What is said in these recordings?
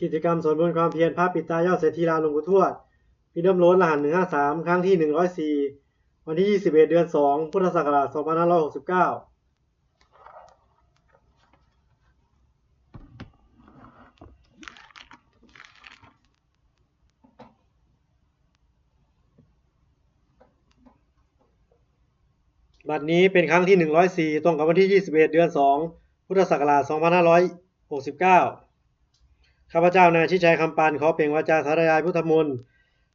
ກິດຈະກຳສວດມົນຄວາມພຽນພະປິດຕາຍອດເສດຖີລາດ ຫຼວງປູ່ທວດ ພິນຳໂລນ ລະຫັດ ໜຶ່ງຫ້າສາມ ຄັ້ງທີ ໜຶ່ງຮ້ອຍສີ່ ວັນທີ ຊາວເອັດ ເດືອນສອງ ພຸດທະສັກກະລາດ ສອງພັນຫ້າຮ້ອຍຫົກສິບເກົ້າ. ບັດນີ້ເປັນຄັ້ງທີ ໜຶ່ງຮ້ອຍສີ່ ຕົງກັບວັນທີ ຊາວເອັດ ເດືອນສອງ ພຸດທະສັກກະລາດ ສອງພັນຫ້າຮ້ອຍຫົກສິບເກົ້າ. ຂ້າພະເຈົ້າ ນາຍຊິດໄຊ ຄຳປັນ ຂໍເປັ່ງວາຈາສາທະຍາຍພຸດທະມົນ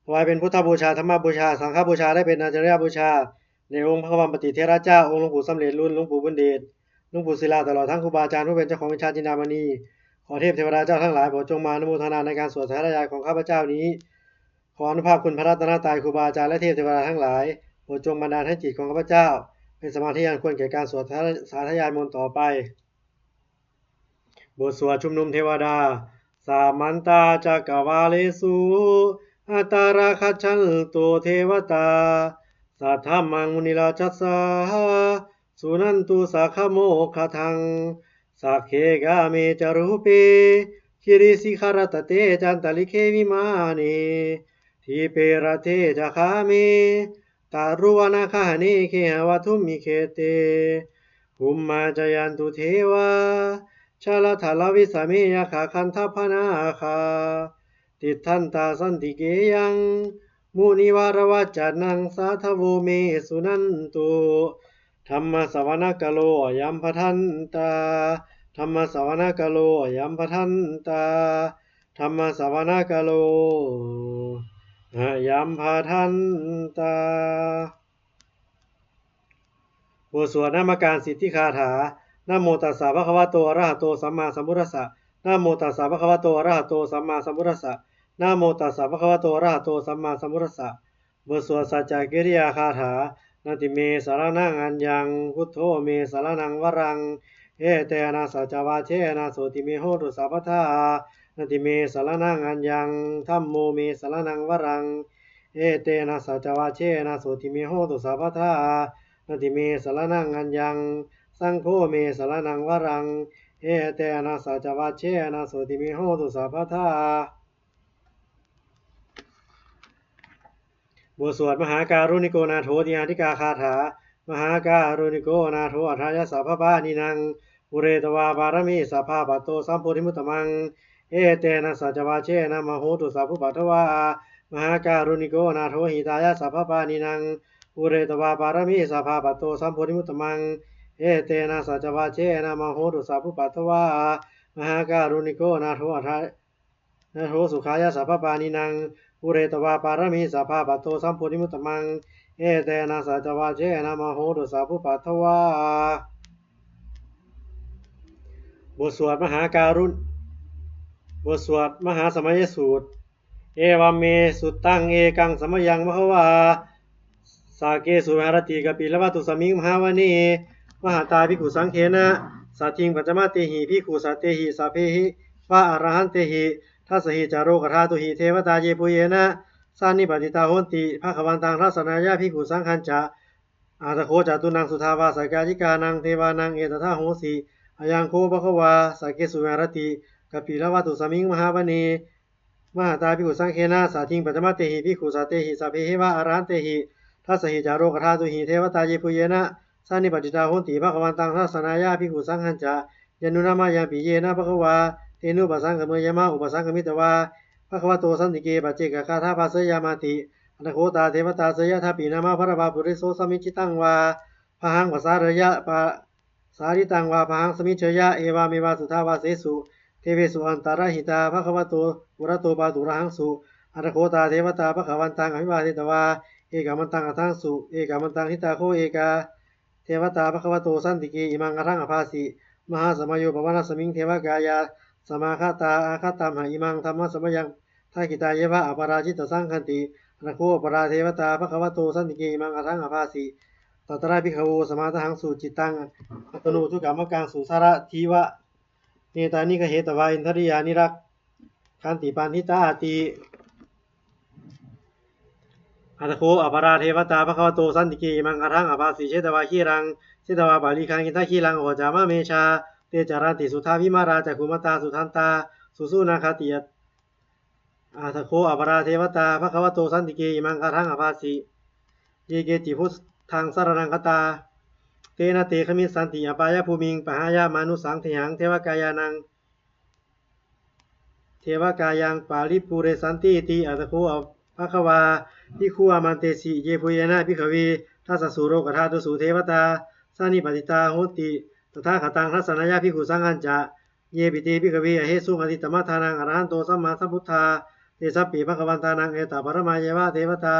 ຖວາຍເປັນພຸດທະບູຊາ, ທຳມະບູຊາ, ສັງຄະບູຊາ ແລະ ເປັນອາຈາລະຍະບູຊາ ໃນອົງພະຄວາມປະຕິເທລະເຈົ້າ, ອົງຫຼວງປູ່ສຳເລັດລຸນ, ຫຼວງປູ່ບຸນເດດ, ຫຼວງປູ່ສິລາ ຕະຫຼອດທັງຄູບາອາຈານຜູ້ເປັນເຈົ້າຂອງວິຊາຈິນດາມະນີ. ຂໍເທບເທວະດາເຈົ້າທັງຫຼາຍ ໂປດຈົ່ງມາອະນຸໂມທະນາໃນການສວດສາທະຍາຍຂອງຂ້າພະເຈົ້ານີ້. ຂໍອານຸພາບຄຸນພະລັດຕະນະໄຕ, ຄູບາອາຈານ ແລະ ເທບເທວະດາທັງຫຼາຍ ໂປດຈົ່ງບັນດານໃຫ້ຈິດຂອງຂ້າພະເຈົ້າ ເປັນສະມາທິອັນຄວນແກ່ການສວດສາທະຍາຍມົນຕໍ່ໄປ. ບົດສວດຊຸມນຸມເທວະດາ. Samantā cakkavāḷesu atrāgacchantu devatā, saddhammaṃ munirājassa suṇantu saggamokkhadaṃ. Sagge kāme ca rūpe girisikharataṭe cantalikkhe vimāne, dīpe raṭṭhe ca gāme taruvanagahane gehavatthumhi khette, bhummā cāyantu devā jalathalavisame yakkhagandhabbanāgā, tiṭṭhantā santike yaṃ munivaravacanaṃ sādhavo me suṇantu. Dhammassavanakālo ayam bhadantā. Dhammassavanakālo ayam bhadantā. Dhammassavanakālo ayam bhadantā. ບົດສວດນະມັດການສິດທິຄາຖາ. Namo tassa bhagavato arahato sammāsambuddhassa. Namo tassa bhagavato arahato sammāsambuddhassa. Namo tassa bhagavato arahato sammāsambuddhassa. ບົດສວດສັດຈະກິລິຍາຄາຖາ. Natthi me saraṇaṃ aññaṃ, buddho me saraṇaṃ varaṃ, etena saccavajjena sotthi me hotu sabbadā. Natthi me saraṇaṃ aññaṃ, dhammo me saraṇaṃ varaṃ, etena saccavajjena sotthi me hotu sabbadā. Natthi me saraṇaṃ aññaṃ, saṅgho me saraṇaṃ varaṃ, etena saccavajjena sotthi me hotu sabbadā. ບົດສວດມະຫາກາລຸນິໂກນາໂຖ ຕິອາທິກາຄາຖາ. Mahākāruṇiko nātho atthāya sabbapāṇinaṃ, pūretvā pāramī sabbā patto sambodhimuttamaṃ, etena saccavajjena mā hontu sabbupaddavā. Mahākāruṇiko nātho hitāya sabbapāṇinaṃ, pūretvā pāramī sabbā patto sambodhimuttamaṃ, etena saccavajjena mā hontu sabbupaddavā. Mahākāruṇiko nātho atthā nātho sukhāya sabbapāṇinaṃ, pūretvā pāramī sabbā patto sambodhimuttamaṃ, etena saccavajjena mā hontu sabbupaddavā. ບົດສວດມະຫາກາລຸນ ບົດສວດມະຫາສະໄໝຍະສູດ. Evaṃ me sutaṃ. Ekaṃ samayaṃ bhagavā sakkesu viharati kapilavatthusmiṃ mahāvane mahatā bhikkhusaṅghena saddhiṃ pañcamattehi bhikkhusatehi sabbeheva arahantehi. Dasahi ca lokadhātūhi devatā yebhuyyena sannipatitā honti bhagavantaṃ dassanāya bhikkhusaṅghañca. Atha kho catunnaṃ suddhāvāsakāyikānaṃ devānaṃ etadahosi: Ayaṃ kho bhagavā sakkesu viharati kapilavatthusmiṃ mahāvane mahatā bhikkhusaṅghena saddhiṃ pañcamattehi bhikkhusatehi sabbeheva arahantehi. Dasahi ca lokadhātūhi devatā yebhuyyena sannipatitā honti bhagavantaṃ dassanāya bhikkhusaṅghañca. Yannūna mayampi yena bhagavā tenupasaṅkameyyāma, upasaṅkamitvā bhagavato santike paccekagāthā bhāseyyāmāti. Atha kho tā devatā seyyathāpi nāma balavā puriso sammiñjitaṃ vā bāhaṃ pasāreyya, pa sāritaṃ vā bāhaṃ sammiñjeyya, evameva suddhāvāsesu devesu antarahitā bhagavato purato pāturahaṃsu. Atha kho tā devatā bhagavantaṃ abhivādetvā ekamantaṃ aṭṭhaṃsu. Ekamantaṃ ṭhitā kho ekā devatā bhagavato santike imaṃ gāthaṃ abhāsi: Mahāsamayo pavanasmiṃ, devakāyā samāgatā; āgatamha imaṃ dhammasamayaṃ, dakkhitāyeva aparājitasaṅghanti. Atha kho aparā devatā bhagavato santike imaṃ gāthaṃ abhāsi: Tatra bhikkhavo samādahaṃsu, cittaṃ attano ujukamakaṃsu, sārathīva nettāni gahetvā, indriyāni rakkhanti paṇḍitāti. Atha kho aparā devatā bhagavato santike imaṃ gāthaṃ abhāsi: Chetvā khīlaṃ chetvā palighaṃ, indakhīlaṃ ūhacca manejā, te caranti suddhā vimalā, cakkhumatā sudantā susunāgāti. ອາທະໂຄ ອະປະລາເທວະຕາ ພະຄະວະໂຕ ສັນຕິເກ ອິມັງກະຖັງ ອະພາສີ. ເຢເກຈິ ພຸດທັງ ສະລະນັງ ຄັດຕາ ເຕນະ ເຕ ຂະມິດສັນຕິ ອະປາຍະພູມິງ ປະຫາຍະມານຸສາງ ເທຫັງ ເທວະກາຍານັງ ເທວະກາຍັງ ປາລິປູເຣສັນຕິ ອາທະໂຄ ພະຄະວາ ພິກຂຸ ອາມັນເຕຊິ ເຢ ພູເຍນະ ພິກຂະເວ ທັດສະສຸ ໂລກະທາຕຸສຸ ເທວະຕາ ສານິປະຕິຕາ ໂຫຕິ ຕະຖາຄະຕັງ ທັດສະນາຍະ ພິກຂຸ ສັງຄັນຈະ ເຢ ປິ ເຕ ພິກຂະເວ ອະເຫສຸງ ອະທິດຕະມະທານັງ ອະລະຫັນໂຕ ສຳມາສຳພຸດທາ ເຕສັມປິ ພະຄະວັນຕານັງ ເອຕະ ປະລະມາເຍວະ ເທວະຕາ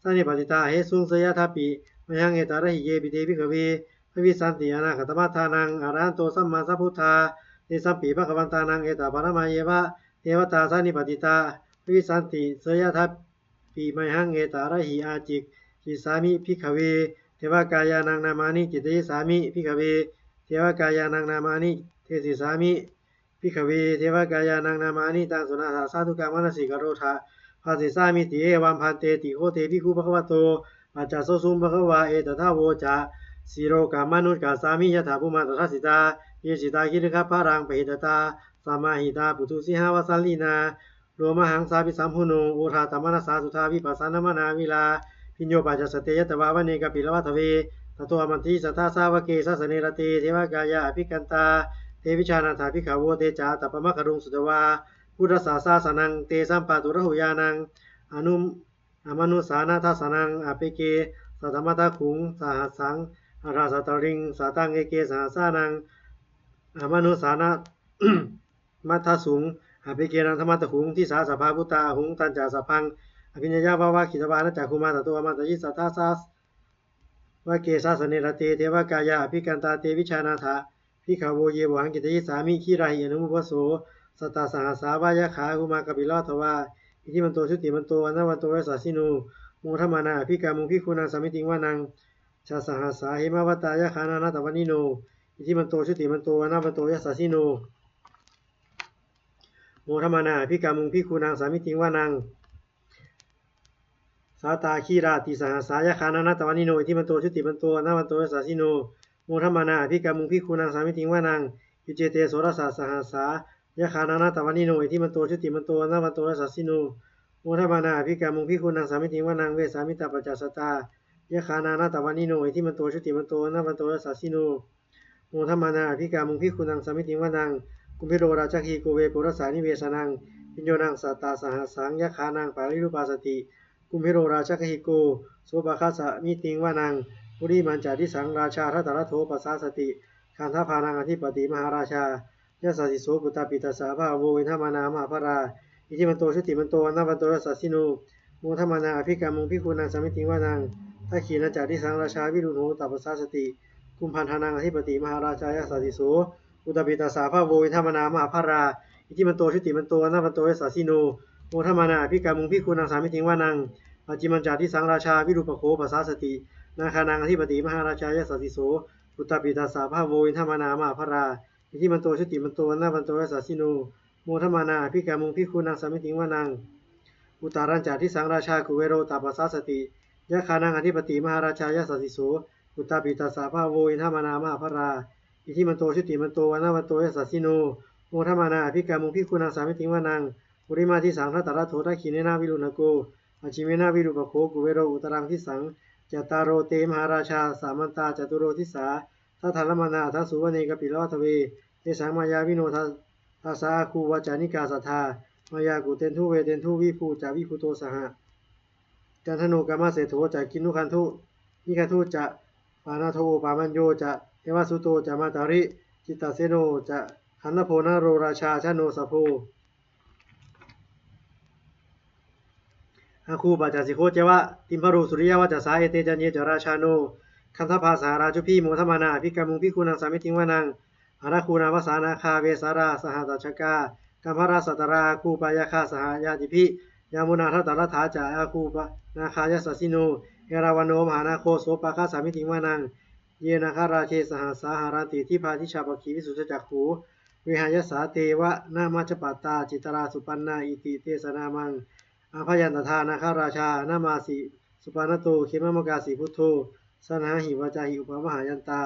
ສານິປະຕິຕາ ອະເຫສຸງ ເສຍະຖາປິ ມະຍັງ ເອຕະຣະຫິ ເຢ ປິ ເຕ ພິກຂະເວ ພະວິສສັນຕິ ອະນາຄະຕະມະທານັງ ອະລະຫັນໂຕ ສຳມາສຳພຸດທາ ເຕສັມປິ ພະຄະວັນຕານັງ ເອຕະ ປະລະມາເຍວະ ເທວະຕາ ສານິປະຕິຕາ ພະວິສສັນຕິ ເສຍະຖາປິ ມະຫັງ ເອຕະຣະຫິ ອາຈິກ ກິສາມິ ພິກຂະເວ ເທວະກາຍານັງ ນາມານິ ກິດຕະຍິສາມິ ພິກຂະເວ ເທວະກາຍານັງ ນາມານິ ເດສິສາມິ ພິກຂະເວ ເທວະກາຍານັງ ນາມານິ ຕັງ ສຸນາຖະ ສາທຸກາງ ມະນະສິກາໂຣທະ ພາສິສາມິຕິ ເອວັງ ພັນເຕ ຕິ ໂຄ ເຕ ພິກຂຸ ພະຄະວະໂຕ ປັດຈະໂສສຸງ ພະຄະວາ ເອຕະຖາໂວຈະ ສິໂລກາມະນຸດກະສາມິ ຍະຖາ ພູມະຕະຖາສິຕາ ເຍ ສິຕາ ກິລິຄະພາລັງ ປະຫິດຕະຕາ ສະມາຫິຕາ ປຸຖຸສິຫາວະສາລີນາ ໂລມະຫັງສາພິສຳພຸນໂນ ໂອທາຕະມະນະສາ ສຸທາວິປັດສານະມະນາ ວິລາ ພິນໂຍ ປາຈາສະເຕ ຍະຕະວາ ວະເນ ກະປິລະວັດທະເວ ຕະໂຕ ອະມັນຕິ ສັດທາ ສາວະເກ ສາສະເນ ຣະເຕ ເທວະກາຍາ ອະພິກກັນຕາ ເຕ ວິຊານາຖາ ພິກຂະໂວ ເຕຈາ ອາຕະປະມະກະລຸງ ສຸດທະວາ ພຸດທະສາສະສະນັງ ເຕສັມປາຕຸຣະຫຸຍານັງ ອະນຸ ອະມະນຸສານະທັດສະນັງ ອາເປເກ ສະຕະມັດທະຂຸງ ສະຫັດສັງ ອາທາສະຕະລິງ ສະຕັງ ເອເກ ສະຫັດສານັງ ອະມະນຸສານະ ມັດທະສຸງ ອາເປເກ ນັງທະມັດທະຂຸງ ທິສາ ສະພາ ພຸດທາ ອະຫຸງ ຕັນຈະ ສະພັງ ອະພິນຍາຍາ ວາວາ ກິດຕະວາ ອານາຈັກຂຸມາ ຕະໂຕ ອະມັນຕະຍິ ສັດທາ ສາວະເກ ສາສະເນ ຣະເຕ ເທວະກາຍາ ອະພິກກັນຕາ ເຕ ວິຊານາຖາ ພິກຂະໂວ ເຍ ໂວຫັງ ກິດຕະຍິສາມິ ກິລາຫິ ອະນຸໂມພະໂສ ສັດຕະສະຫັດສາວາ ຍັກຂາ ອາຄຸມາ ກະປິລະວັດທະວາ ອິທິມັນໂຕ ຊຸຕິມັນໂຕ ວັນນະວັນໂຕ ຍະສະສິໂນ ໂມທະມານາ ອະພິກາມຸງ ພິກຂຸນັງ ສາມິຕິງ ວະນັງ ຊະສະຫັດສາ ເຫມະວັດຕາ ຍັກຂາ ນານາຕະວັນນິໂນ ອິທິມັນໂຕ ຊຸຕິມັນໂຕ ວັນນະວັນໂຕ ຍະສະສິໂນ ໂມທະມານາ ອະພິກາມຸງ ພິກຂຸນັງ ສາມິຕິງ ວະນັງ ສາຕາຄີລາຕິສະຫັດສາ ຍັກຂາ ນານາຕະວັນນິໂນ ອິທິມັນໂຕ ຊຸຕິມັນໂຕ ວັນນະວັນໂຕ ຍະສະສິໂນ ໂມທະມານາ ອະພິກາມຸງ ພິກຂຸນັງ ສາມິຕິງ ວະນັງ ວິເຈເຕ ໂສລະສາສະຫັດສາ ຍັກຂາ ນານາຕະວັນນິໂນ ອິທິມັນໂຕ ຊຸຕິມັນໂຕ ວັນນະວັນໂຕ ຍະສະສິໂນ ໂມທະມານາ ອະພິກາມຸງ ພິກຂຸນັງ ສາມິຕິງ ວະນັງ ເວສາມິຕາ ປັນຈາສັດຕາ ຍັກຂາ ນານາຕະວັນນິໂນ ອິທິມັນໂຕ ຊຸຕິມັນໂຕ ວັນນະວັນໂຕ ຍະສະສິໂນ ໂມທະມານາ ອະພິກາມຸງ ພິກຂຸນັງ ສາມິຕິງ ວະນັງ ກຸມພິໂລ ຣາຊະຄະຫິໂກ ເວປຸລະສານິເວສະນັງ ພິນໂຍນັງ ສັດຕະສະຫັດສັງ ຍັກຂານັງ ປາລິຣູປາສະຕິ ກຸມພິໂລ ຣາຊະຄະຫິໂກ ໂສປະຄາສະມິຕິງ ວະນັງ ປຸລິມະຈາດິສັງ ຣາຊາ ທະຕະຣະໂທ ປະສາສະຕິ ຄັນທະພານັງ ອະທິປະຕິ ມະຫາລາຊາ ຍະສະສິໂສ ປຸດຕະປິຕະສະ ພະວະໂວ ອິນທະມານາ ມະຫາພະລາ ອິທິມັນໂຕ ຊຸຕິມັນໂຕ ວັນນະວັນໂຕ ຍະສະສິໂນ ໂມທະມານາ ອະພິກາມຸງ ພິກຂຸນັງ ສາມິຕິງ ວະນັງ ທັກຂິນະຈາດິສັງ ຣາຊາ ວິລຸນໂຫ ຕະປະສາສະຕິ ກຸມພັນທານັງ ອະທິປະຕິ ມະຫາລາຊາ ຍະສະສິໂສ ປຸດຕະປິຕະສະ ພະວະໂວ ອິນທະມານາ ມະຫາພະລາ ອິທິມັນໂຕ ຊຸຕິມັນໂຕ ວັນນະວັນໂຕ ຍະສະສິໂນ ໂມທະມານາ ອະພິກາມຸງ ພິກຂຸນັງ ສາມິຕິງ ວະນັງ ປັດຈິມະຈາດິສັງ ຣາຊາ ວິຣູປະໂຄ ປະສາສະຕິ ນາຄານັງ ອະທິປະຕິ ມະຫາລາຊາ ຍະສະສິໂສ ປຸດຕະປິຕະສະ ພະວະໂວ ອິນທະມານາ ມະຫາພະລາ ອິທິມັນໂຕ ຊຸຕິມັນໂຕ ວັນນະວັນໂຕ ຍະສະສິໂນ ໂມທະມານາ ອະພິກາມຸງ ພິກຂຸນັງ ສາມິຕິງ ວະນັງ ອຸດຕະລັນຈາດິສັງ ຣາຊາ ກຸເວໂຣ ຕະປະສາສະຕິ ຍັກຂານັງ ອະທິປະຕິ ມະຫາລາຊາ ຍະສະສິໂສ ປຸດຕະປິຕະສະ ພະວະໂວ ອິນທະມານາ ມະຫາພະລາ ອິທິມັນໂຕ ຊຸຕິມັນໂຕ ວັນນະວັນໂຕ ຍະສະສິໂນ ໂມທະມານາ ອະພິກາມຸງ ພິກຂຸນັງ ສາມິຕິງ ວະນັງ ປຸລິມະດິສັງ ທະຕະຣະໂທ ທັກຂິເນນະ ວິລຸນນະໂກ ປັດຈິເມນະ ວິຣູປະໂຄ ກຸເວໂຣ ອຸດຕະລັງດິສັງ ຈັດຕາໂຣ ເຕ ມະຫາລາຊາ ສະມັນຕາ ຈະຕຸໂຣດິສາ ທັດຖາລະມະນາ ອະທັງ ສຸວັນເນ ກະປິລະວັດທະເວ ເຕສັງ ມາຍາວິໂນ ທະ ທະສາ ອາຄູ ວັດຈານິກາ ສັດຖາ ມາຍາ ກຸເຕນທຸ ເວເຕນທຸ ວິພູ ຈະ ວິພູໂຕ ສະຫະ ຈັນທະໂນ ກາມະເສໂຖ ຈະ ກິນນຸຄັນທຸ ນິຄັນທຸ ຈະ ປານະໂທ ໂອປາມັນໂຍ ຈະ ເອວະສຸໂຕ ຈະ ມາຕາລິ ຈິດຕະເສໂນ ຈະ ຄັນນະໂພ ນະໂຣ ຣາຊາ ຊະໂນ ສະໂພ ອາຄູ ປາຈາສິໂຄ ເຈວະ ຕິມພະໂຣ ສຸລິຍະວະຈະສາ ເອເຕ ຈະ ເຍ ຈະ ຣາຊາໂນ ຄັນທະພາ ສະຫະ ຣາຈຸພິ ໂມທະມານາ ອະພິກາມຸງ ພິກຂຸນັງ ສາມິຕິງ ວະນັງ ອາລັກຂຸນາວະສາ ນາຄາ ເວສາລາ ສະຫະ ຕາຊະກາ ກັມພະລາ ສັດຕະລາ ອາຄູ ປາຍາຄາ ສະຫະຍາຕິພິ ຍາມຸນາ ທັດຕະລັດຖາ ຈະ ອາຄູ ນາຄາ ຍະສະສິໂນ ເອລາວັນໂນ ມະຫານາໂຄ ໂສປາຄະ ສາມິຕິງ ວະນັງ ເຍ ນາຄາ ຣາເຊ ສະຫັດສາ ຫະລັນຕິ ທິພາ ທິຊາ ປັກຂີ ວິສຸດທະຈັກຂູ ເວຫະຍະສາ ເຕວະນະມັດຈະປະຕາ ຈິດຕະລາ ສຸປັນນາ ອິຕິ ເຕສະນາມັງ ອະພະຍັນຕະທາ ນາຄາ ຣາຊາ ນະມາສີ ສຸປະນະໂຕ ເຂມະມະກາສີ ພຸດໂທ ສະນາຫິ ວາຈາຫິ ອຸປະວະຫາຍັນຕາ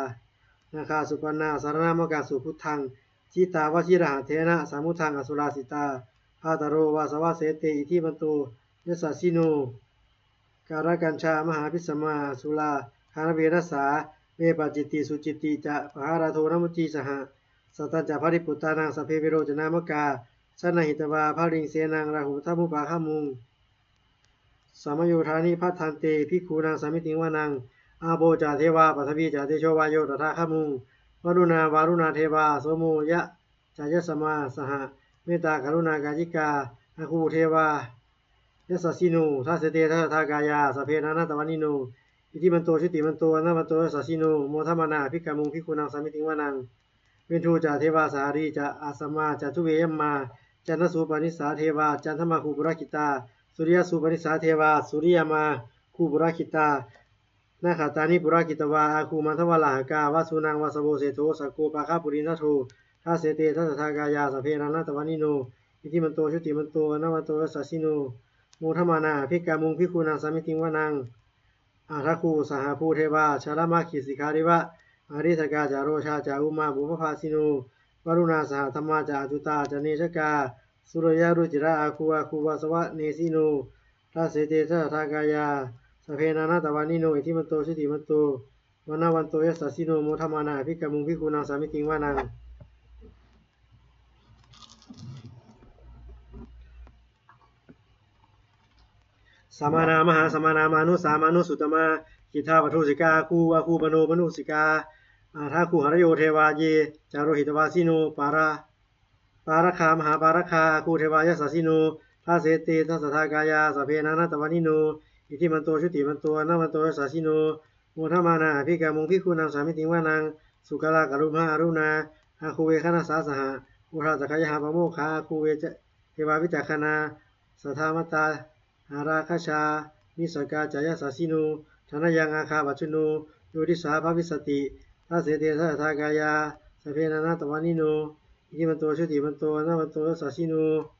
ນາຄາ ສຸປັນນາ ສະລະນະມະກາສຸ ພຸດທັງ ຈິຕາວະຊິຣະຫັດເຖນະ ສະມຸດທັງ ອະສຸລາສິຕາ pātaro vāsavassete iddhimanto yasassino. Kālakañjā mahābhismā asurā dānaveghasā, vepacitti sucitti ca pahārādo namucī saha. Satañca baliputtānaṃ sabbe verocanāmakā, sannayhitvā baliṃ senaṃ rāhubhaddamupāgamuṃ. Samayodāni bhaddante bhikkhūnaṃ samitiṃ vanaṃ. Āpo ca devā paṭhavī ca tejo vāyo tadāgamuṃ, varuṇā vāruṇā devā somo ca yasmā saha. Mettākaruṇākāyikā āgū devā yasassino, dasete dasadhā kāyā sabbe nānattavaṇṇino, iddhimanto jutimanto vaṇṇavanto yasassino, modamānā abhikkāmuṃ bhikkhūnaṃ samitiṃ vanaṃ. Veṇḍū ca devā sahalī ca asamā ca duve yammā, candassūpanisā devā candamāgū purakkhitā, suriyassūpanisā devā suriyamāgū purakkhitā, nakkhattāni purakkhitvā āgū mandavalāhakā. Vasūnaṃ vāsavo seṭṭho sakkopāga purindado, dasete dasadhā kāyā sabbe nānattavaṇṇino, iddhimanto jutimanto vaṇṇavanto yasassino, modamānā abhikkāmuṃ bhikkhūnaṃ samitiṃ vanaṃ. Athāgū sahabhū devā jalamaggisikhāriva, ariṭṭhakā ca rojā ca ummāpupphavāsino, varuṇā sahadhammā ca accutā ca anejakā, sūleyyarucirā āgū āgū vāsavanesino, dasete dasadhā kāyā sabbe nānattavaṇṇino, iddhimanto jutimanto vaṇṇavanto yasassino, modamānā abhikkāmuṃ bhikkhūnaṃ samitiṃ vanaṃ. Samānā mahāsamānā mānusā mānusuttamā, khiḍḍāpadūsikā āgū āgū manopadūsikā, athāgū harayo devā ye ca lohitavāsino, pāra pāragā mahāpāragā āgū devā yasassino, dasete dasadhā kāyā sabbe nānattavaṇṇino, iddhimanto jutimanto vaṇṇavanto yasassino, modamānā abhikkāmuṃ bhikkhūnaṃ samitiṃ vanaṃ. Sūkalā karumhā aruṇā āgū veghanasā saha, odātagayhā pāmokkhā āgū ve ca devā vicakkhaṇā, sadāmattā hāragajā missakā ca yasassino, thanayaṃ āgā pajjunno yo disā bhavissati, dasete dasadhā kāyā sabbe nānattavaṇṇino, iddhimanto jutimanto vaṇṇavanto yasassino,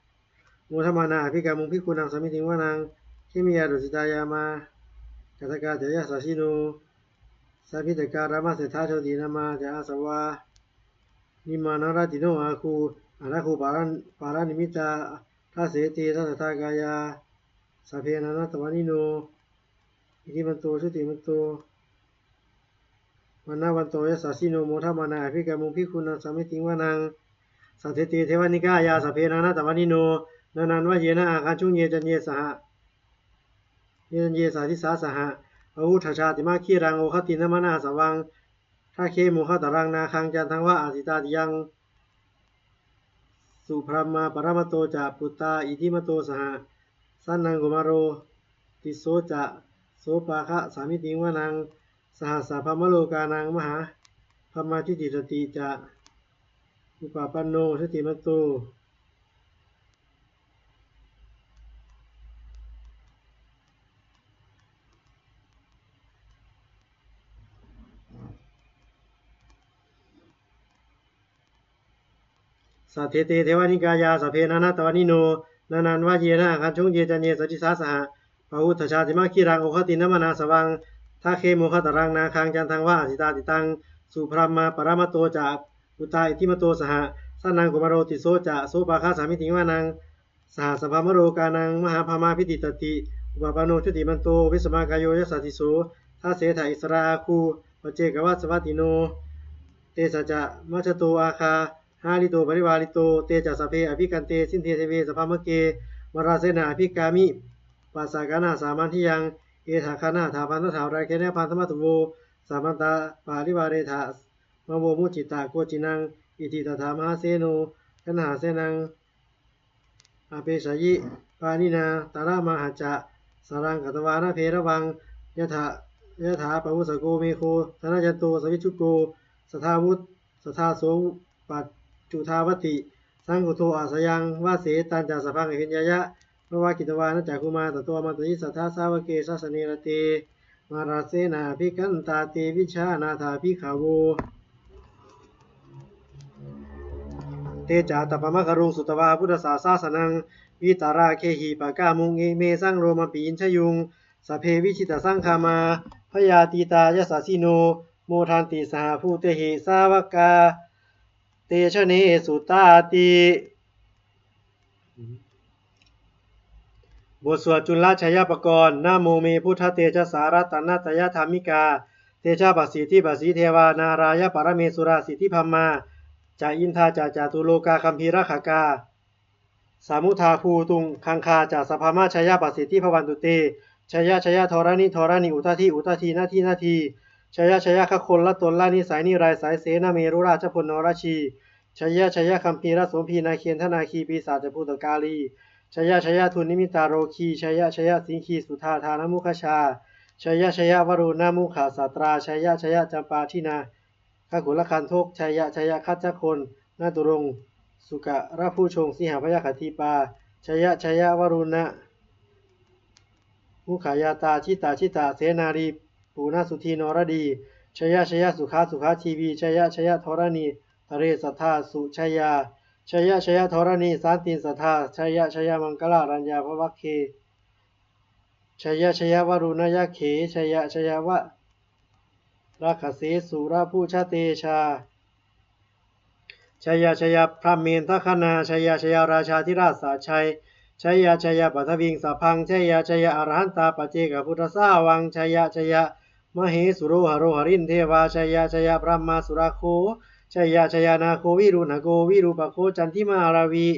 modamānā abhikkāmuṃ bhikkhūnaṃ samitiṃ vanaṃ. Khemiyā tusitā yāmā kaṭṭhakā ca yasassino, lambitakā lāmaseṭṭhā jotināmā ca āsavā, nimmānaratino āgū athāgū pāran- pāranimmitā, dasete dasadhā kāyā sabbe nānattavaṇṇino, iddhimanto jutimanto vaṇṇavanto yasassino, modamānā abhikkāmuṃ bhikkhūnaṃ samitiṃ vanaṃ. Saṭṭhete devanikāyā sabbe nānattavaṇṇino, nānattavaṇṇena āgañchuṃ ye caññe saha, ye caññe sadisā saha. Pavutthajātimakkhīlaṃ oghatiṇṇamanāsavaṃ, dakkhemoghataraṃ nāgaṃ candaṃva asitātiyaṃ. Subrahmā paramatto ca puttā iddhimato saha, sanaṅkumāro tisso ca sopāga samitiṃ vanaṃ. Sahassabrahmalokānaṃ mahābrahmābhitiṭṭhati ca, upapanno jutimanto Saṭṭhete devanikāyā sabbe nānattavaṇṇino, nānattavaṇṇena āgañchuṃ ye caññe sadisā saha. Pavutthajātimakkhīlaṃ oghatiṇṇamanāsavaṃ, dakkhemoghataraṃ nāgaṃ candaṃva asitātitaṃ. Subrahmā paramatto ca puttā iddhimato saha, sanaṅkumāro tisso ca sopāga samitiṃ vanaṃ. Sahassabrahmalokānaṃ mahābrahmābhitiṭṭhati, upapanno jutimanto bhismākāyo yasassi so. Dasettha issarā āgū paccekavasavattino, tesañca majjhato āgā hārito parivārito. Te ca sabbe abhikkante sinde deve sabrahmake, mārasenā abhikkāmi passa kaṇhassa mandiyaṃ. Etha gaṇhatha bandhatha rāgena bandhamatthu vo, samantā parivāretha mā vo muñcittha koci naṃ. Iti tattha mahāseno kaṇhasenaṃ apesayi, pāṇinā talamāhacca saraṃ katvāna bheravaṃ. Yathā yathā pāvussako megho thanayanto savijjuko, tathā vu- tathā so paccudāvatti saṅkuddho asayaṃvase. Tañca sabbaṃ abhiññāya vavakkhitvāna cakkhumā, tato āmantayi satthā sāvake sāsane rate. Mārasenā abhikkantā te vijānātha bhikkhavo. Te ca ātappamakaruṃ sutvā buddhassa sāsanaṃ, vītarāgehi pakkāmuṃ ime saṃ lomampi iñjayuṃ. Sabbe vijitasaṅgāmā bhayātītā yasassino, modanti saha bhūtehi sāvakā te janesutāti. ບົດສວດຈຸລະໄຊຍະປະກອນ ນະໂມເມພຸດທະເຕຈະສາ ລັດຕະນະຕະຍະທຳມິກາ ເຕຈະປະສິດທິປະສີເທວາ ນາລາຍະປະລະເມສຸລາ ສິດທິບຣຳມາ ຈະອິນທາ ຈະຈະຕຸໂລກາ ຄຳພີລັກຂະກາ ສະມຸດທາພູຕຸງຄັງຄາ ຈະສະພາມະ ໄຊຍະປະສິດທິພະວັນຕຸເຕ ໄຊຍະໄຊຍະທໍລະນິທໍລະນິ ອຸດຕະທິອຸດຕະທິ ນະທິນະທີ ໄຊຍະໄຊຍະຄະຄົນລະຕົນລະນິໄສນິໄລໄສ ເສນະເມລຸລາຊະພົນນໍລະຊີ ໄຊຍະໄຊຍະຄຳພີລະສົມພີນາເຄນທະນາຄີ ປີສາຈະພູດຕະກາລີ ໄຊຍະໄຊຍະທຸນນິມິດຕາໂລຄີ ໄຊຍະໄຊຍະສິງຄີສຸທາທານະມຸກຂະຊາ ໄຊຍະໄຊຍະວະລຸນນະມຸຂະສາດຕາ ໄຊຍະໄຊຍະຈຳປາທິນາ ຄະກຸລະຄັນທົກ ໄຊຍະໄຊຍະຄັດຈະຄົນ ນະຕຸລົງ ສຸກະລະພູຊົງ ສີຫະພະຍັກຂະທິປາ ໄຊຍະໄຊຍະວະລຸນນະມຸຂະຍາຕາ ຈິດຕາຈິດຕະເສນາລີ ປູນະສຸທີນໍລະດີ ໄຊຍະໄຊຍະສຸຂາສຸຂາທີວີ ໄຊຍະໄຊຍະທໍລະນີ ຕະເລສັດທາສຸໄຊຍາ ໄຊຍະໄຊຍະທໍລະນີ ສານຕິນສັດທາ ໄຊຍະໄຊຍະມັງກະລາລັນຍາພະວັກເຄ ໄຊຍະໄຊຍະວະລຸນນະຍັກເຂ ໄຊຍະໄຊຍະວະ ລັກຂະເສສຸລະພູຊະເຕຊາ ໄຊຍະໄຊຍະພຣະເມນທະຄະນາ ໄຊຍະໄຊຍະລາຊາທິລາຊະໄຊ ໄຊຍະໄຊຍະປັດຖະວິງສະພັງ ໄຊຍະໄຊຍະອະລະຫັນຕາປັດເຈກະພຸດທະສາວັງ ໄຊຍະໄຊຍະມະເຫສຸໂລຫະໂລຫະລິນເທວາ ໄຊຍະໄຊຍະບຣະມາສຸລະໂຄ ໄຊຍະໄຊຍະນາໂຄວິລຸນນະໂກວິຣູປະໂຄຈັນທິມາລາວີ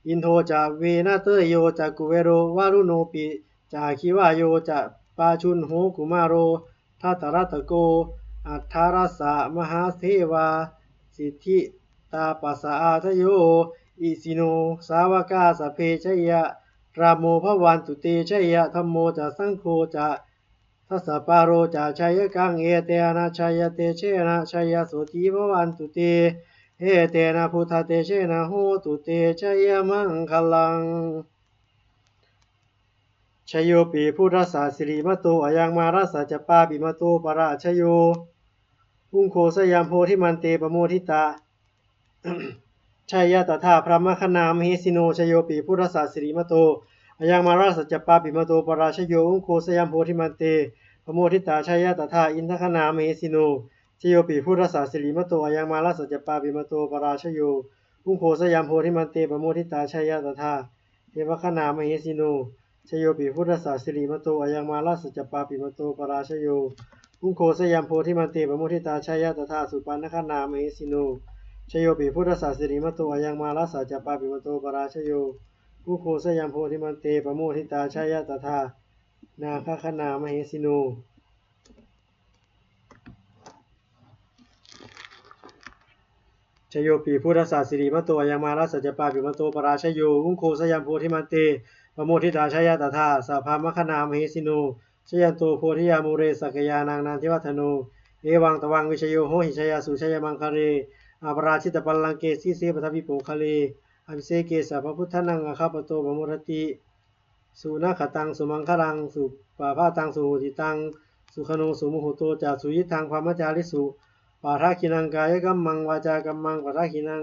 ອິນໂທຈະເວນະເຕີໂຍຈະກຸເວໂລວາລຸໂນປິ ຈາຄີວາໂຍຈະປາຊຸນໂຫກຸມາໂລທັດຕະລັດຕະໂກ ອັດທະຣັດສະມະຫາເທວາ ສິດທິຕາປະສະອາທະໂຍ ອິຊິໂນສາວະກາສັບເພ ໄຊຍະທຳໂມພະວັນຕຸເຕ ໄຊຍະທຳໂມຈະສັງໂຄຈະ ທັດສະປາໂລຈະໄຊຍະກັງ ເອເຕນະໄຊຍະເຕເຊນະໄຊຍະໂສຕິພະວັນຕຸເຕ ເອເຕນະພຸດທະເຕເຊນະໂຫຕຸເຕໄຊຍະມັງຄະລັງ. ຊະໂຍປີພຸດທະສະສິລິມະໂຕ ອະຍັງມາລະສະຈະປາປິມະໂຕປະລາຊະໂຍ ອຸງໂຄຊະຍັມໂພທິມັນເຕປະໂມທິຕາ ຊະຍະຕະຖາພຣະມະຄະນາມະເຫສິໂນ ຊະໂຍປີພຸດທະສະສິລິມະໂຕ ອະຍັງມາລະສະຈະປາປິມະໂຕປະລາຊະໂຍ ອຸງໂຄຊະຍັມໂພທິມັນເຕປະໂມທິຕາ ຊະຍະຕະຖາອິນທະຄະນາມະເຫສິໂນ ຊະໂຍປີພຸດທະສະສິລິມະໂຕ ອະຍັງມາລະສະຈະປາປິມະໂຕປະລາຊະໂຍ ອຸງໂຄຊະຍັມໂພທິມັນເຕປະໂມທິຕາ ຊະຍະຕະຖາ ເທວະຄະນາມະເຫສິໂນ ຊະໂຍປີພຸດທະສະສິລິມະໂຕ ອະຍັງມາລະສະຈະປາປິມະໂຕປະລາຊະໂຍ ອຸງໂຄຊະຍັມໂພທິມັນເຕປະໂມທິຕາ ຊະຍະຕະຖາສຸປັນນະຄະນາມະເຫສິໂນ ຊະໂຍປີພຸດທະສະສິລິມະໂຕ ອະຍັງມາລະສະຈະປາປິມະໂຕປະລາຊະໂຍ ອຸງໂຄຊະຍັມໂພທິມັນເຕປະໂມທິຕາ ຊະຍະຕະຖານາຄະຄະນາມະເຫສິໂນ ຊະໂຍປີພຸດທະສະສິລິມະໂຕ ອະຍັງມາລະສະຈະປາປິມະໂຕປະລາຊະໂຍ ອຸງໂຄຊະຍັມໂພທິມັນເຕປະໂມທິຕາ ຊະຍະຕະຖາສະພາມະຄະນາມະເຫສິໂນ ຊະຍັນໂຕໂພທິຍາມູເລ ສັກກະຍານັງນັນທິວັດທະໂນ ເອວັງຕະວັງວິຊະໂຍໂຫຫິ ຊະຍະສຸ ຊະຍະມັງຄະເລ ອາປະລາຊິດຕະບັນລັງເກ ສີເສປະທະວິໂປຄະເລ ອະພິເສເກ ສັບພະພຸດທານັງ ອາຄາປະໂຕ ປະໂມດທະຕິ ສຸນາຄະຕັງ ສຸມັງຄະລັງ ສຸປະພາຕັງ ສຸໂຫຕິຕັງ ສຸຂະໂນ ສຸມຸໂຫໂຕຈະ ສຸຍິດທັງ ພະມະຈາລິສຸ ປາທັກຂິນັງ ກາຍະກັມມັງ ວາຈາກັມມັງ ປາທັກຂິນັງ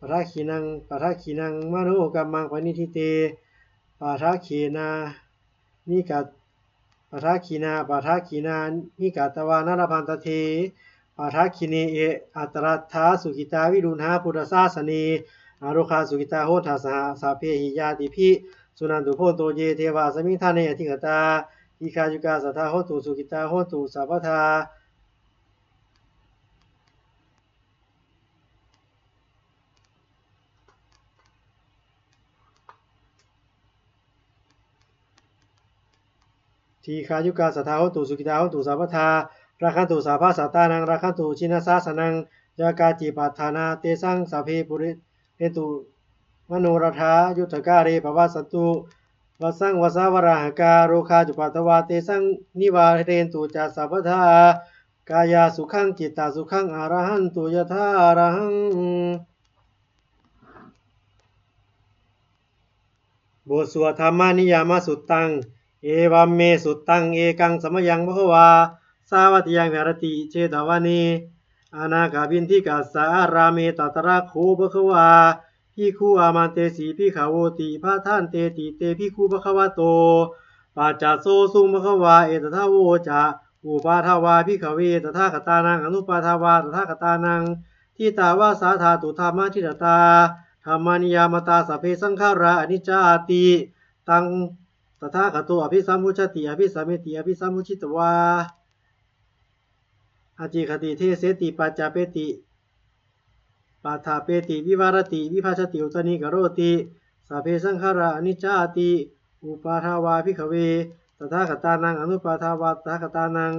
ປາທັກຂິນັງ ປາທັກຂິນັງ ມະໂນກັມມັງ ປະນິທິເຕ ປາທັກຂິນາ ນິກະ ປາທັກຂິນາ ປາທັກຂິນາ ນິກະຕະວາ ນະລະພັນຕະເທ ປາທັກຂິເນ ເອ ອັດຕະລັດຖາ ສຸກິຕາ ວິລຸນຫາ ພຸດທະສາສະເນ ອາໂລຄາ ສຸກິຕາ ໂຫນທະ ສະຫະ ສັບເພຫິ ຍາຕິພິ ສຸນັນຕຸ ໂພນໂຕ ເຢ ເທວາ ອະສະມິງ ຖາເນ ອະທິກະຕາ ດີຄາຍຸກາ ສັດທາ ໂຫນຕຸ ສຸກິຕາ ໂຫນຕຸ ສັບພະທາ. ດີຄາຍຸກາ ສັດທາ ໂຫນຕຸ ສຸກິຕາ ໂຫນຕຸ ສັບພະທາ ລັກຂັນຕຸ ສາພະສັດຕານັງ ລັກຂັນຕຸ ຈິນນະສາສະນັງ ຢາກາຈິປັດຖານາ ເຕສັງ ສັບເພ ປຸເຣນຕຸ ມະໂນລະທາ ຍຸດທະກາເຣ ປະວັດສັນຕຸ ວັດສັງ ວັດສາວະລາຫະກາ ໂລຄາຈຸປັດຖະວາ ເຕສັງ ນິວາເຣນຕຸ ຈະ ສັບພະທາ ກາຍາສຸຂັງ ຈິດຕະສຸຂັງ ອາລະຫັນຕຸ ຍະຖາອະລະຫັງ. ບົດສວດທຳມະນິຍາມະສຸດຕັງ ເອວັມເມສຸດຕັງ ເອກັງສະມະຍັງ ພະຄະວາ ສາວັດຕິຍັງ ວິຫາຣະຕິ ເຊຕະວະເນ ອະນາກະບິນທິກັດສະອາຣາເມ ຕະຕະລະໂຂ ພະຄະວາ ພິກຂຸ ອາມັນເຕສີ ພິກຂະໂຫຕິ ພະທັນເຕຕິ ເຕພິກຂຸ ພະຄະວະໂຕ ປັດຈະໂຊສຸງ ພະຄະວາ ເອຕະທະໂວຈະ ອຸປາທະວາ ພິກຂະເວ ຕະຖາຄະຕານັງ ອະນຸປາທະວາ ຕະຖາຄະຕານັງ ທິຕາວາສາທາຕຸ ທຳມະທິຕະຕາ ທຳມະນິຍາມະຕາ ສັບເພສັງຂາຣາ ອະນິດຈາອາຕິ ຕັງ ຕະຖາຄະໂຕ ອະພິສຳພຸດສະຕິ ອະພິສະເມຕິ ອະພິສຳພຸດສິຕະວາ ອາຈິຄະຕິ ເທເສຕິ ປັດຈະເປຕິ ປະຖະເປຕິ ວິວະຣະຕິ ວິພັດສະຕິ ອຸດຕະນີກະໂຣຕິ ສັບເພສັງຂາຣາ ອະນິດຈາອາຕິ ອຸປາທາວາ ພິກຂະເວ ຕະຖາຄະຕານັງ ອະນຸປາທາວາ ຕະຖາຄະຕານັງ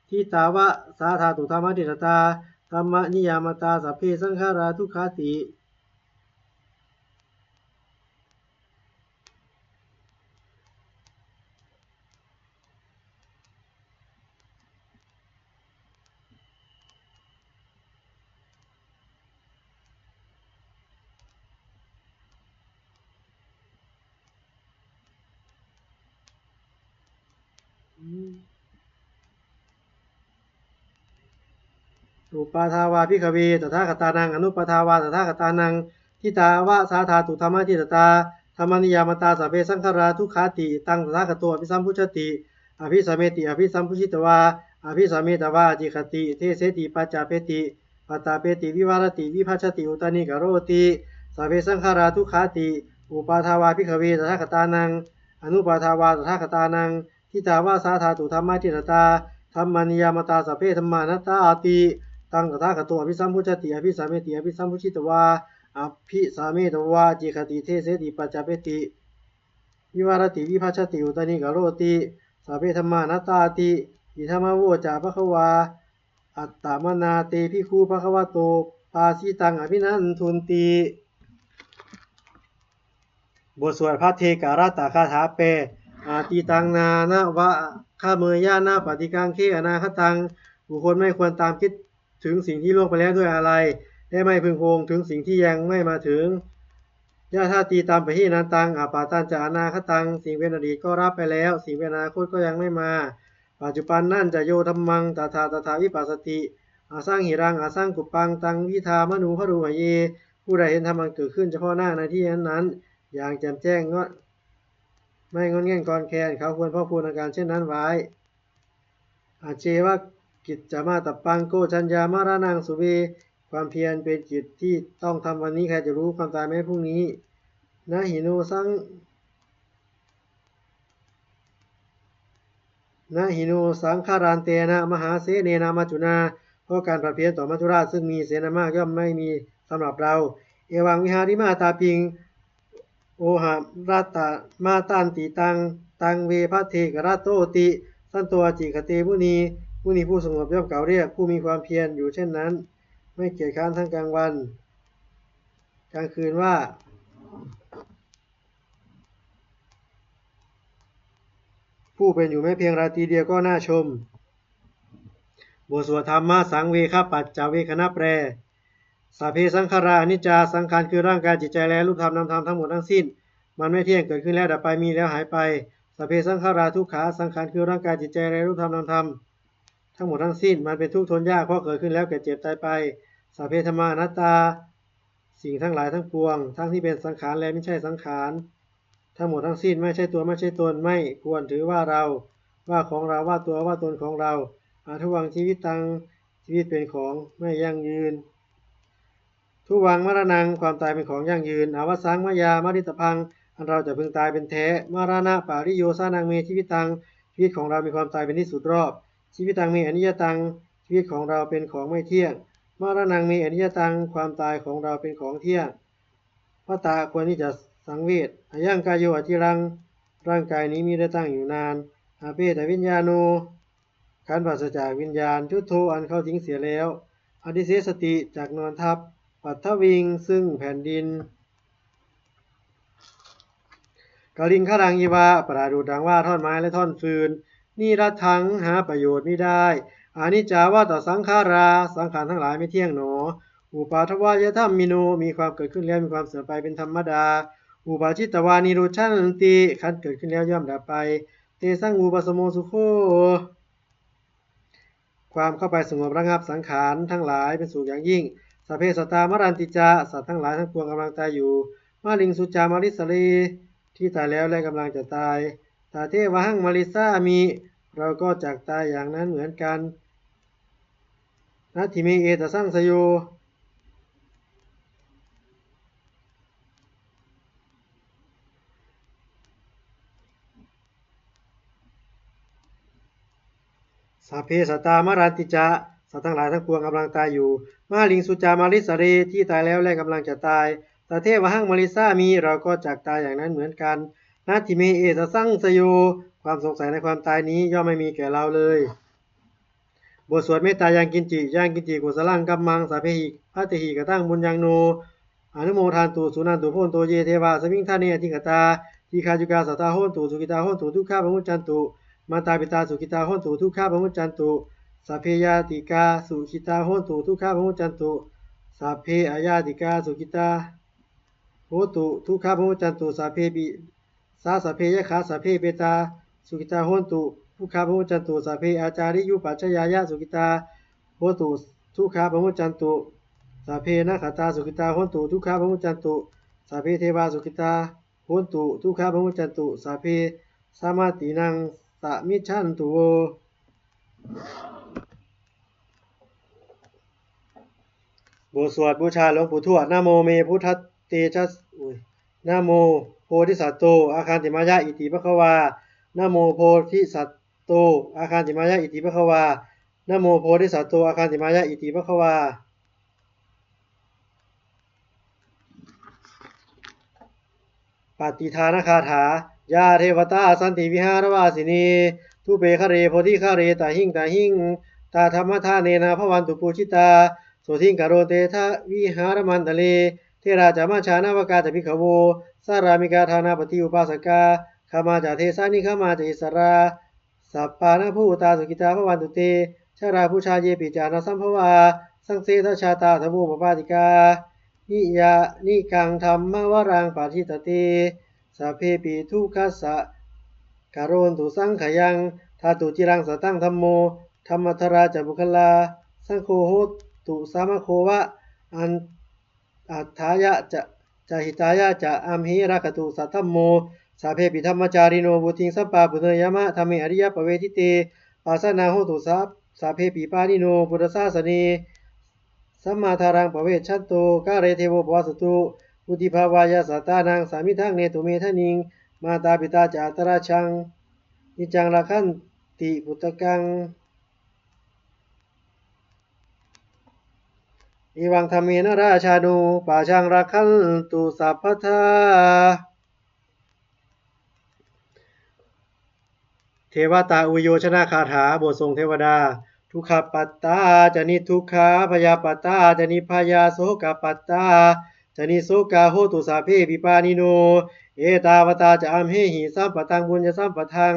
ທິຕາວະສາທາຕຸ ທຳມະທິຕາ ທຳມະນິຍາມະຕາ ສັບເພສັງຂາຣາ ທຸກຂາຕິ. ອຸປາທາວາ ພິກຂະເວ ຕະຖາຄະຕານັງ ອະນຸປາທາວາ ຕະຖາຄະຕານັງ ທິຕາວະສາທາຕຸ ທຳມະທິຕາ ທຳມະນິຍາມະຕາ ສັບເພສັງຂາຣາ ທຸກຂາຕິ ຕັງ ຕະຖາຄະໂຕ ອະພິສຳພຸດສະຕິ ອະພິສະເມຕິ ອະພິສຳພຸດສິຕະວາ ອະພິສະເມຕະວາ ອາຈິຄະຕິ ເທເສຕິ ປັດຈະເປຕິ ປັດຕະເປຕິ ວິວະຣະຕິ ວິພັດສະຕິ ອຸດຕະນີກະໂຣຕິ ສັບເພສັງຂາຣາ ທຸກຂາຕິ ອຸປາທາວາ ພິກຂະເວ ຕະຖາຄະຕານັງ ອະນຸປາທາວາ ຕະຖາຄະຕານັງ ທິຕາວະສາທາຕຸ ທຳມະທິຕາ ທຳມະນິຍາມະຕາ ສັບເພທຳມາ ອະນັດຕາອາຕິ ຕັງ ຕະຖາຄະໂຕ ອະພິສຳພຸດສະຕິ ອະພິສະເມຕິ ອະພິສຳພຸດສິຕະວາ ອະພິສະເມຕະວາ ອາຈິຄະຕິ ເທເສຕິ ປັດຈະເປຕິ ວິວະຣະຕິ ວິພັດສະຕິ ອຸດຕະນີກະໂຣຕິ ສັບເພທຳມາ ອະນັດຕາອາຕິ ອິດຖະມະໂວຈາ ພະຄະວາ ອັດຕະມະນາ ເຕ ພິກຂຸ ພະຄະວະໂຕ ພາສິຕັງ ອະພິນັນທຸນຕິ. ບົດສວດພັດເທກະລັດຕະຄາຖາແປ. ອະຕິຕັງນານະວະຄະເມຍະນະ ປະຕິກັງເຄອະນາຄະຕັງ. ບຸກຄົນໄມ່ຄວນຕາມຄິດເຖິງສິ່ງທີ່ລ່ວງໄປແລ້ວດ້ວຍອາໄລ ແລະ ໄມ່ເພິ່ງພະວົງເຖິງສິ່ງທີ່ຍັງໄມ່ມາເຖິງ. ຍະຖາອະຕີຕາມປະຫິນັນຕັງ ອະປາຕັນຈະອະນາຄະຕັງ. ສິ່ງເປັນອະດີດກໍລະໄປແລ້ວ, ສິ່ງເປັນອະນາຄົດກໍຍັງໄມ່ມາ. ປັດຈຸບັນນັນຈະໂຍທຳມັງ ຕະຖະຕະຖະວິປັດສະຕິ ອະສັງຫິລັງ ອະສັງກຸບປັງ ຕັງວິທາມະນູພະໂລຫະເຍ. ຜູ້ໃດເຫັນທຳອັນເກີດຂຶ້ນສະເພາະໜ້າໃນທີ່ນັ້ນໆ ຢ່າງແຈ່ມແຈ້ງ ງ- ໄມ່ງອນແງ່ນຄອນແຄນ ເຂົາຄວນເພາະພູນອາການເຊັ່ນນັ້ນໄວ້. ອາເຈວະກິດຈະມາຕະປັງ ໂກຈັນຍາມະລະນັງສຸເວ. ความเพียรเป็นกิจที่ต้องทำวันนี้ ใครจะรู้ความตายแม้พรุ่งนี้. นะหิโนสัง นะหิโนสังคารันเตนะมหาเสเนนะมัจจุนา เพราะการผัดเพี้ยนต่อมัจจุราชซึ่งมีเสนามากย่อมไม่มีสำหรับเรา เอวังวิหาริมาตาปิง โอหะรัตตะมาตันติตัง ตังเวพะเทกะระโตติ สันโตอาจิคเตมุนี มุนีผู้สงบย่อมกล่าวเรียกผู้มีความเพียรอยู่เช่นนั้น ไม่เกียจคร้านทั้งกลางวันกลางคืนว่า ผู้เป็นอยู่แม้เพียงราตรีเดียวก็น่าชม บทสวดธรรมสังเวคปัจจเวกขณะแปล สัพเพสังขาราอนิจจา สังขารคือร่างกายจิตใจและรูปธรรมนามธรรมทั้งหมดทั้งสิ้น มันไม่เที่ยง เกิดขึ้นแล้วดับไป มีแล้วหายไป สัพเพสังขาราทุกขา สังขารคือร่างกายจิตใจและรูปธรรมนามธรรมทั้งหมดทั้งสิ้น มันเป็นทุกข์ทนยาก เพราะเกิดขึ้นแล้วแก่เจ็บตายไป สัพเพธัมมาอนัตตา สิ่งทั้งหลายทั้งปวง ทั้งที่เป็นสังขารและมิใช่สังขาร ทั้งหมดทั้งสิ้น ไม่ใช่ตัวไม่ใช่ตน ไม่ควรถือว่าเรา ว่าของเรา ว่าตัวว่าตนของเรา อาทุวัง ชีวิตัง ชีวิตเป็นของไม่ยั่งยืน ทุวัง มรณัง ความตายเป็นของยั่งยืน อวสัง มยา มริตภัง อันเราจะพึงตายเป็นแท้ มรณปริโยสานัง เม ชีวิตัง ชีวิตของเรามีความตายเป็นที่สุดรอบ ชีวิตัง เม อนิยตัง ชีวิตของเราเป็นของไม่เที่ยง มรณัง เม อนิยตัง ความตายของเราเป็นของเที่ยง วัตตะ ควรที่จะสังเวช อายัง กาโย อจิรัง ร่างกายนี้มิได้ตั้งอยู่นาน อาเปตวิญญาโน ขันธ์ปราศจากวิญญาณ จุโท อันเขาทิ้งเสียแล้ว อนิเสสติ จักนอนทับ ปัททวิง ซึ่งแผ่นดิน กลิงครัง อิวะ ประดุจดังว่าท่อนไม้และท่อนฟืน นิรัตถัง หาประโยชน์มิได้ อนิจจาวัตตสังขารา สังขารทั้งหลายไม่เที่ยงหนอ อุปาทวายธัมมิโน มีความเกิดขึ้นแล้วมีความเสื่อมไปเป็นธรรมดา อุปาจิตตวานิรุจฉันติ คันเกิดขึ้นแล้วย่อมดับไป เตสัง อุปสมโมสุโข ความเข้าไปสงบระงับสังขารทั้งหลายเป็นสุขอย่างยิ่ง สัพเพสัตตามรันติจะ สัตว์ทั้งหลายทั้งปวงกำลังตายอยู่ มะริงสุจามะริสะเร ที่ตายแล้วและกำลังจะตาย ตาเทวะหังมะริสามิ เราก็จักตายอย่างนั้นเหมือนกัน นัตถิเม เอตสังสโย ສັບເພ ສັດຕາ ມະຣັນຕິ ຈະ ສັດທັງຫຼາຍທັງປວງກຳລັງຕາຍຢູ່. ມະລິງ ສຸຈາ ມະລິດສະເຣ ທີ່ຕາຍແລ້ວ ແລະ ກຳລັງຈະຕາຍ. ສັດເທ ວະຫັງ ມະລິດສາມິ ເຮົາກໍຈັກຕາຍຢ່າງນັ້ນເໝືອນກັນ. ນັດຖິ ເມ ເອຕະສັງສະໂຍ ຄວາມສົງໄສໃນຄວາມຕາຍນີ້ ຍ່ອມບໍ່ມີແກ່ເຮົາເລີຍ. ບົດສວດເມດຕາ ຍັງກິນຈິ ຍັງກິນຈິ ກຸສະລັງ ກັມມັງ ສັບເພຫິ ພັດເຕຫິ ກະຕັງ ປຸນຍັງ ໂນ ອະນຸໂມທັນຕຸ ສຸນັນຕຸ ໂພນໂຕ ເຢ ເທວາ ອະສະມິງ ຖາເນ ອະທິກະຕາ ດີຄາຍຸກາ ສັດທາ ໂຫນຕຸ ສຸຂິຕາ ໂຫນຕຸ ທຸກຂາ ປະມຸດຈັນຕຸ ມາຕາ ປິຕາ ສຸຂິຕາ ໂຫນຕຸ ທຸກຂາ ປະມຸດຈັນຕຸ ສັບເພ ຍາຕິກາ ສຸຂິຕາ ໂຫນຕຸ ທຸກຂາ ປະມຸດຈັນຕຸ ສັບເພ ອະຍາຕິກາ ສຸຂິຕາ ໂຫນຕຸ ທຸກຂາ ປະມຸດຈັນຕຸ ສັບເພ ປິ ສາ ສັບເພ ຍັກຂາ ສັບເພ ເປຕາ ສຸຂິຕາ ໂຫນຕຸ ທຸກຂາ ປະມຸດຈັນຕຸ ສັບເພ ອາຈາລິຍຸປັດຊະຍາຍະ ສຸຂິຕາ ໂຫນຕຸ ທຸກຂາ ປະມຸດຈັນຕຸ ສັບເພ ນາຄະຕາ ສຸຂິຕາ ໂຫນຕຸ ທຸກຂາ ປະມຸດຈັນຕຸ ສັບເພ ເທວາ ສຸຂິຕາ ໂຫນຕຸ ທຸກຂາ ປະມຸດຈັນຕຸ ສັບເພ ສະມາຕິນັງ ສະມິດສັນຕຸ ໂຫ ບົດສວດບູຊາຫຼວງປູ່ທວດ ນະໂມເມພຸດທະເຕຊະ ໂອ້ຍ ນະໂມໂພທິສັດໂຕ ອາຄັນຕິມາຍະ ອິຕິພະຄະວາ ນະໂມໂພທິສັດໂຕ ອາຄັນຕິມາຍະ ອິຕິພະຄະວາ ນະໂມໂພທິສັດໂຕ ອາຄັນຕິມາຍະ ອິຕິພະຄະວາ. ປະຕິທານະຄາຖາ ຢາເທວະຕາ ສັນຕິວິຫາລະວາສິນີ ທຸເປຄະເລ ໂພທິຄະເລ ຕະຫິງຕະຫິງ ຕະທຳມະທາເນນະ ພະວັນຕຸ ປູຊິຕາ ໂສທິງກະໂຣນ ເຕທະວິຫາລະມັນຕະເລ ເຖລາຈະ ມະຊາ ນະວະກາຈະ ພິກຂະໂວ ສາລາມິກາ ທານາປະຕິ ອຸປາສະກາ ຄະມາຈະ ເທສາ ນິກຂະມາຈະ ອິດສະລາ ສັບປານະພູຕາ ສຸຂິຕາ ພະວັນຕຸ ເຕ ຊະລາ ປູຊາ ເຍປິ ຈານະສຳພະວາ ສັງເສທະຊາຕາ ທະໂວ ປະປາຕິກາ ນິຍານິກັງ ທຳມະວະລັງ ປະທິຕະເຕ ສັບເພປິ ທຸກຂະສະ ກະໂຣນຕຸ ສັງຂະຍັງ ທາຕຸ ຈິລັງ ສະຕັງ ທຳໂມ ທຳມະທະລາ ຈະ ປຸກຄະລາ ສັງໂຄ ໂຫຕຸ ສາມະໂຄວະ ອັນ ອັດຖາຍະຈະ ຈະຫິຕາຍະຈະ ອັມຫິ ລັກຂະຕຸ ສະທຳໂມ ສັບເພປິ ທຳມະຈາຣິໂນ ວຸດທິງ ສຳປາປຸເນຍາມະ ທຳເມ ອະລິຍະປະເວທິເຕ ປາສະນາ ໂຫຕຸ ສະ ສັບເພປິ ປານິໂນ ພຸດທະສາສະເນ ສຳມາທາລັງ ປະເວຊະໂຕ ກາເລ ເທໂວ ປະວັດສະຕຸ ວຸດທິພາວາຍະ ສະຖານັງ ສະມິດທັງ ເນຕຸ ເມທະນິງ ມາຕາ ປິຕາ ຈະ ອັດຕະລະຊັງ ນິດຈັງ ລັກຂັນຕິ ປຸດຕະກັງ ເອວັງທຳເມນະ ຣາຊານຸ ປະຊາລັກຂັນຕຸ ສັບພະທາ. ເທວະຕາອຸໂຍຊະນະຄາຖາ ບົດສົ່ງເທວະດາ ທຸກຂະປັດຕາຈະນິດທຸກຂາ ພະຍາປັດຕາຈະນິດພະຍາ ໂສກະປັດຕາຈະນິດໂສກາ ໂຫຕຸ ສັບເພປິ ປານິໂນ ເອຕາວັດຕາຈະ ອັມເຫຫິ ສຳປະຕັງ ປຸນຍະສຳປະທັງ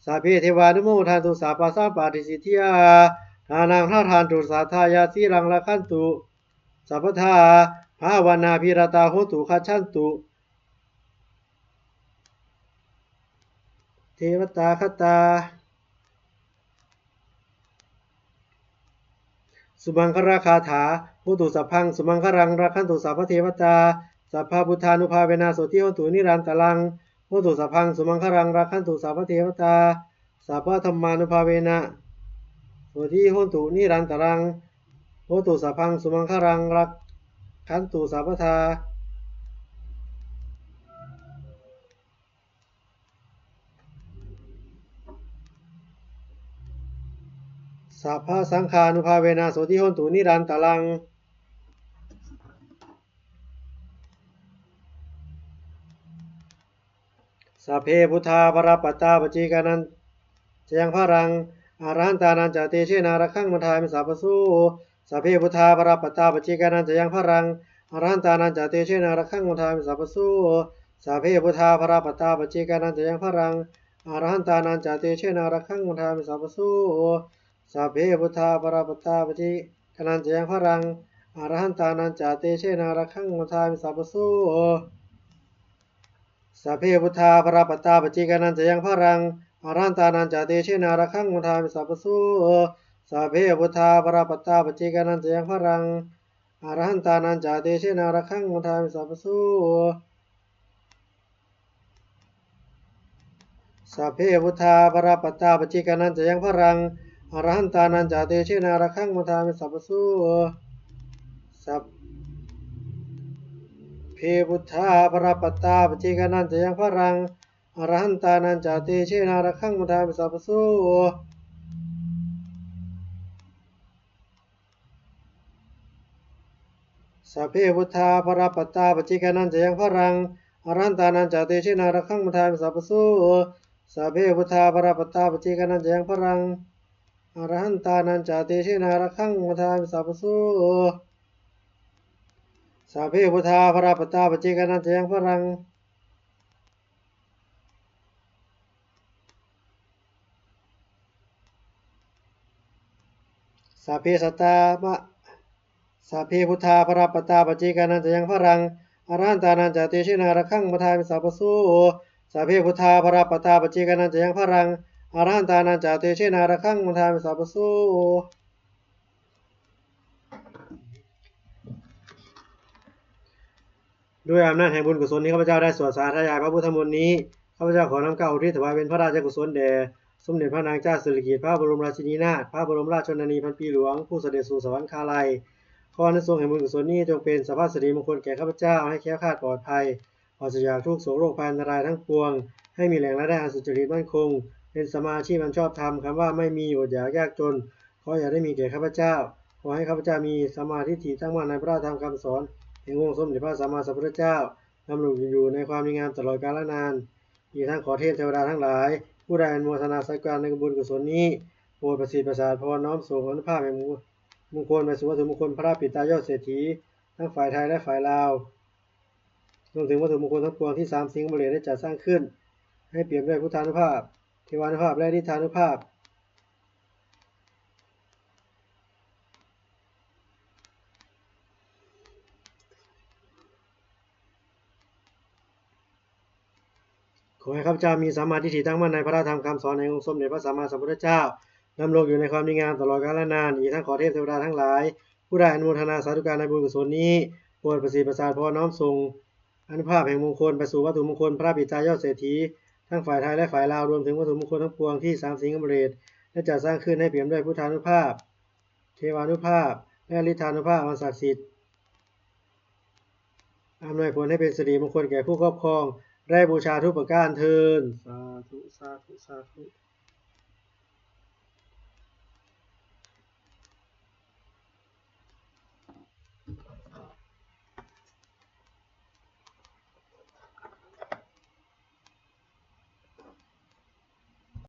ສັບເພເທວານຸໂມທັນຕຸ ສັບພະສຳປະທິສິດທິຍາ ທານັງທະທານຕຸ ສັດທາຍາ ສີລັງລັກຂັນຕຸ ສັບພະທາ ພາວະນາພິລະຕາ ໂຫຕຸ ຄັດສັນຕຸ ເທວະຕາຄະຕາ ສຸມັງຄະລາຄາຖາ ໂຫຕຸ ສັບພັງ ສຸມັງຄະລັງ ລັກຂັນຕຸ ສັບພະເທວະຕາ ສັບພະບຸດທານຸພາເວນະ ໂສຕິໂຫຕຸ ນິລັນຕະລັງ ໂຫຕຸ ສັບພັງ ສຸມັງຄະລັງ ລັກຂັນຕຸ ສັບພະເທວະຕາ ສັບພະທຳມານຸພາເວນະ ໂສຕິໂຫຕຸ ນິລັນຕະລັງ ໂຫຕຸ ສັບພັງ ສຸມັງຄະລັງ ລັກຂັນຕຸ ສັບພະທາ ສັບພະສັງຄານຸພາເວນະ ໂສຕິໂຫຕຸ ນິລັນຕະລັງ ສັບເພພຸດທາ ພະລະປັດຕາ ປັດເຈການັນຈະຍັງພະລັງ ອະລະຫັນຕານັນຈະ ເຕເຊນະ ລັກຂັງ ວັນທາມິ ສັບພະໂສ ສັບເພພຸດທາ ພະລະປັດຕາ ປັດເຈການັນຈະຍັງພະລັງ ອະລະຫັນຕານັນຈະ ເຕເຊນະ ລັກຂັງ ວັນທາມິ ສັບພະໂສ ສັບເພພຸດທາ ພະລະປັດຕາ ປັດເຈການັນຈະຍັງພະລັງ ອະລະຫັນຕານັນຈະ ເຕເຊນະ ລັກຂັງ ວັນທາມິ ສັບພະໂສ ສັບເພພຸດທາ ພະລະປັດຕາ ປັດເຈການັນຈະຍັງພະລັງ ອະລະຫັນຕານັນຈະ ເຕເຊນະ ລັກຂັງ ວັນທາມິ ສັບພະໂສ ສັບເພພຸດທາ ພະລະປັດຕາ ປັດເຈການັນຈະຍັງພະລັງ ອະລະຫັນຕານັນຈະ ເຕເຊນະ ລັກຂັງ ວັນທາມິ ສັບພະໂສ ສັບເພພຸດທາ ພະລະປັດຕາ ປັດເຈການັນຈະຍັງພະລັງ ອະລະຫັນຕານັນຈະ ເຕເຊນະ ລັກຂັງ ວັນທາມິ ສັບພະໂສ ສັບເພພຸດທາ ພະລະປັດຕາ ປັດເຈການັນຈະຍັງພະລັງ ອະລະຫັນຕານັນຈະ ເຕເຊນະ ລັກຂັງ ວັນທາມິ ສັບພະໂສ ສັບເພພຸດທາ ພະລະປັດຕາ ປັດເຈການັນຈະຍັງພະລັງ ອະລະຫັນຕານັນຈະ ເຕເຊນະ ລັກຂັງ ວັນທາມິ ສັບພະໂສ Sabbe buddhā balappattā paccekānañca yaṃ balaṃ arahantānañca tejena rakkhaṃ bandhāmi sabbaso. Sabbe buddhā balappattā paccekānañca yaṃ balaṃ arahantānañca tejena rakkhaṃ bandhāmi sabbaso. Sabbe buddhā balappattā paccekānañca yaṃ balaṃ Sabbe sattā ma, sabbe buddhā balappattā paccekānañca yaṃ balaṃ arahantānañca tejena rakkhaṃ bandhāmi sabbaso. Sabbe buddhā balappattā paccekānañca yaṃ balaṃ arahantānañca tejena rakkhaṃ bandhāmi sabbaso. ດ້ວຍອຳນາດແຫ່ງບຸນກຸສົນທີ່ຂ້າພະເຈົ້າໄດ້ສວດສາທະຍາຍພະພຸດທະມົນນີ້, ຂ້າພະເຈົ້າຂໍນ້ອມເກົ້າອຸທິດຖວາຍເປັນພະລາຊະກຸສົນແດ່ສົມເດັດພະນາງເຈົ້າສິລິກິດ ພະບໍລົມລາຊິນີນາດ ພະບໍລົມລາຊະຊົນນານີພັນປີຫຼວງ ຜູ້ສະເດັດສູ່ສະຫວັນຄາໄລ. ຂໍອານິສົງແຫ່ງບຸນກຸສົນນີ້ຈົ່ງເປັນສະພາບສິລິມົງຄົນແກ່ຂ້າພະເຈົ້າ, ໃຫ້ແຄ້ວຄາດປອດໄພ ປາສະຈາກທຸກໂສກໂລກໄພອັນຕະລາຍທັງປວງ, ໃຫ້ມີແຫຼ່ງລາຍໄດ້ອັນສຸດຈະລິດໝັ້ນຄົງ, ເປັນສຳມາອາຊີບອັນຊອບທຳ, ຄຳວ່າໄມ່ມີ ອົດຢາກ ຍາກຈົນ ຂໍຢ່າໄດ້ມີແກ່ຂ້າພະເຈົ້າ. ຂໍໃຫ້ຂ້າພະເຈົ້າມີສຳມາທິດຖິຕັ້ງໝັ້ນໃນພະທຳຄຳສອນແຫ່ງອົງສົມເດັດພະສຳມາສຳພຸດທະເຈົ້າ, ດຳລົງຢູ່ໃນຄວາມດີງາມຕະຫຼອດການລະນານ. ອີກທັງຂໍເທບເທວະດາທັງຫຼາຍ, ຜູ້ໃດອະນຸໂມທະນາສາທຸການໃນບຸນກຸສົນນີ້, ໂປດປະສິດປະສາດພອນນ້ອມສົ່ງອານຸພາບແຫ່ງມຸງຄຸນໄປສູ່ວັດຖຸມຸງຄຸນພະປິດຕາຍອດເສດຖີທັງຝ່າຍໄທ ແລະ ຝ່າຍລາວ. ລວມເຖິງວັດຖຸມຸງຄຸນທັງປວງທີ່ສາມສິງຄະບາເລດໄດ້ຈັດສ້າງຂຶ້ນ ໃຫ້ປ່ຽມດ້ວຍພຸດທານຸພາບ, ເທວານຸພາບ ແລະ ລິດທານຸພາບ. ຂໍໃຫ້ຂ້າພະເຈົ້າມີສຳມາທິດຖິຕັ້ງໝັ້ນໃນພະທຳຄຳສອນແຫ່ງອົງສົມເດັດພະສຳມາສຳພຸດທະເຈົ້າ, ດຳລົງຢູ່ໃນຄວາມດີງາມຕະຫຼອດການລະນານ. ອີກທັງຂໍເທບເທວະດາທັງຫຼາຍ, ຜູ້ໃດອະນຸໂມທະນາສາທຸການໃນບຸນກຸສົນນີ້, ໂປດປະສິດປະສາດພອນນ້ອມສົ່ງອານຸພາບແຫ່ງມຸງຄຸນໄປສູ່ວັດຖຸມຸງຄຸນພະປິດຕາຍອດເສດຖີ ທັງຝ່າຍໄທ ແລະ ຝ່າຍລາວ, ລວມເຖິງວັດຖຸມຸງຄຸນທັງປວງທີ່ສາມສິງຄະບາເລດໄດ້ຈັດສ້າງຂຶ້ນ ໃຫ້ປ່ຽມດ້ວຍພຸດທານຸພາບ, ເທວານຸພາບ ແລະ ລິດທານຸພາບອັນສັກສິດ. ອຳນວຍຜົນໃຫ້ເປັນສິລິມົງຄົນແກ່ຜູ້ຄອບຄອງ ແລະ ບູຊາທຸກປະການເທີ້ນ. ສາທຸ ສາທຸ ສາທຸ.